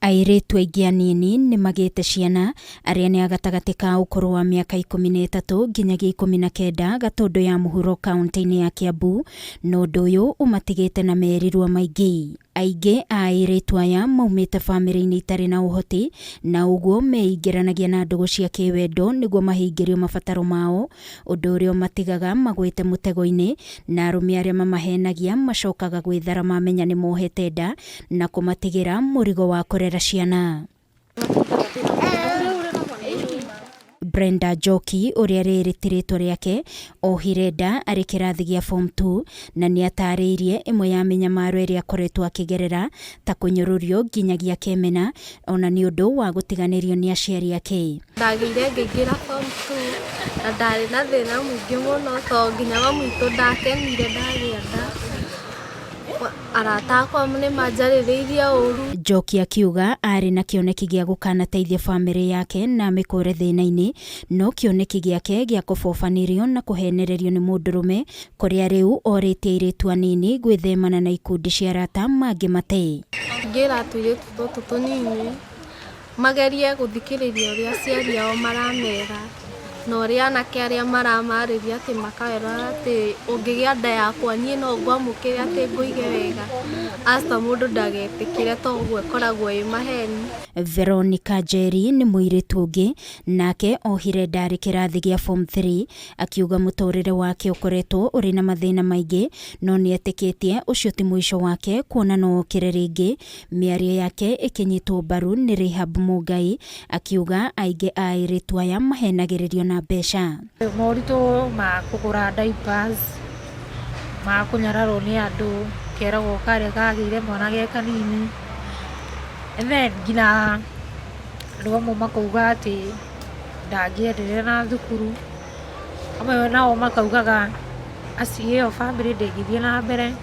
Airĩtu aingĩ anini nĩ magĩte ciana, arĩa nĩ a gatagatĩ ka ũkũrũ wa mĩaka 13 nginyagia 19 Gatũndũ ya mũhuro kauntĩ-inĩ ya Kiambu, na ũndũ ũyũ ũmatigĩte na merirua maingĩ. Aingĩ a airĩtu aya maumĩte bamĩrĩ-inĩ itarĩ na ũhoti na ũguo meingĩranagia na ndũgũ cia kĩwendo nĩguo mahingĩrio mabataro mao, ũndũ ũrĩa ũmatigaga magwĩte mũtego-inĩ, na arũme arĩa mamahenagia macokaga gwĩthara mamenya nĩ mohete nda na kũmatigĩra mũrigo wa kũrera ciana. Brenda Njoki ũrĩa rĩrĩ ti rĩtwa rĩake ohire nda arĩ kĩrathi gĩa form 2 na nĩ atarĩirie ĩmwe ya mĩnyamaro ĩrĩa akoretwo akĩgerera ta kũnyũrũrio nginyagia akemena ona nĩ ũndũ wa gũtiganĩrio nĩ aciari ake. Ndagĩire ngĩingĩra form 2 na ndarĩ na thĩna mũingĩ mũno tondũ nginya mami witũ ndakenire ndagĩa nda. Arata akwa nĩ manjarĩrĩirie ũru. Njoki akiuga arĩ na kĩoneki gĩa gũkanateithia bamĩrĩ yake na amĩkũre thĩna-inĩ, no kĩoneki gĩake gĩa kũbobanirio na kũhenererio nĩ mũndũrũme kũrĩa rĩu orĩtie airĩtu anini gwĩthemana na ikundi cia arata mangĩmate. Ingĩra tũirĩtu tũtũ tũnini magerie gũthikĩrĩria ũrĩa aciari ao maramera na ũrĩa anake arĩa maramarĩria atĩ makawĩra atĩ ũngĩgĩa nda yakwa niĩ no ngwamũkĩre atĩ ngũige wega, aca mũndũ ndagetĩkĩre to ũguo ĩkoragwo ĩ maheni. Veronica Njeri nĩ mũirĩtu ũngĩ nake ohire nda arĩ kĩrathi gĩa form 3 akiuga mũtũrĩre wake ũkoretwo ũrĩ na mathĩna maingĩ no nĩetĩkĩtie ũcio ti mũico wake kuona no okĩre rĩngĩ. Mĩario yake ĩkĩnyitwo mbaru nĩ Rehab Mũngai akiuga aingĩ a airĩtu aya mahenagĩrĩrio na mbeca. Moritũ ma kũgũra diapers, ma kũnyararwo nĩ andũ, ũkeragwo karĩa kagĩire mwana ge kanini, and then nginya andũ amwe makauga atĩ ndangĩenderea na thukuru, amwe nao makaugaga ĩyo bamĩrĩ ndĩngĩthiĩ na mbere.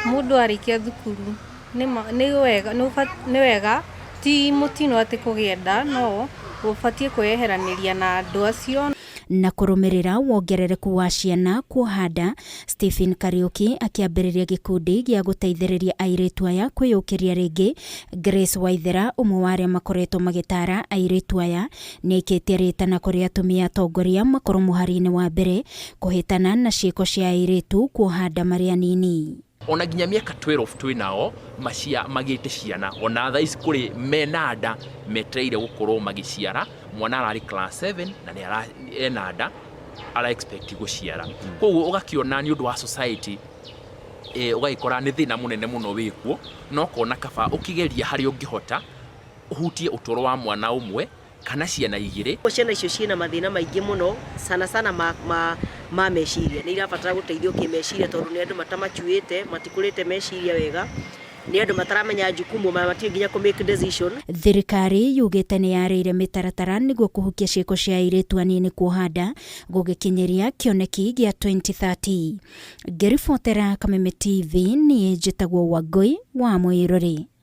Mũndũ arĩkia thukuru nĩ wega ti mũtino atĩ kũgĩa nda no ũbatiĩ kwĩyeheranĩria na andũ acio. Na kũrũmĩrĩra wongerereku wa ciana kuoha nda, Stephen Kariuki akĩambĩrĩria gĩkundi gĩa gũteithĩrĩria airĩtu aya kwĩyũkĩria rĩngĩ. Grace Waithera, ũmwe wa arĩa makoretwo magĩtaara airĩtu aya, nĩ aikĩtie rĩtana kũrĩ atumia atongoria makorwo mũhari-inĩ wa mbere kũhĩtana na ciĩko cia airĩtu kuoha nda marĩ anini. Ona nginya mĩaka 12 twĩ nao macia magĩte ciana ona thaa ici kũrĩ mena nda metereire gũkorwo magĩciara mwana ararĩ class 7 na nĩ ara ena nda ara expect gũciara koguo ũgakĩona nĩ ũndũ wa society eh, ũgagĩkora nĩ thĩna mũnene mũno wĩkuo no ũkona kaba ũkĩgeria harĩa ũngĩhota ũhutie ũtũro wa mwana ũmwe kana ciana igĩrĩ. Ciana icio ciĩna mathĩna maingĩ mũno sana sana ma, ma, ma meciria. Nĩ irabatara gũteithio kĩmeciria tondũ nĩ andũ matamacuĩte, matikũrĩte meciria wega, nĩ andũ mataramenya jukumu, matiũĩ nginya kũ make decision. Thirikari yugĩte nĩ yarĩire mĩtaratara nĩguo kũhukia ciĩko cia airĩtu anini kuoha nda gũgĩkinyĩria kĩoneki gĩa 2030. Ngĩribotera Kameme TV niĩ njĩtagwo Wangũi wa Mũirũrĩ.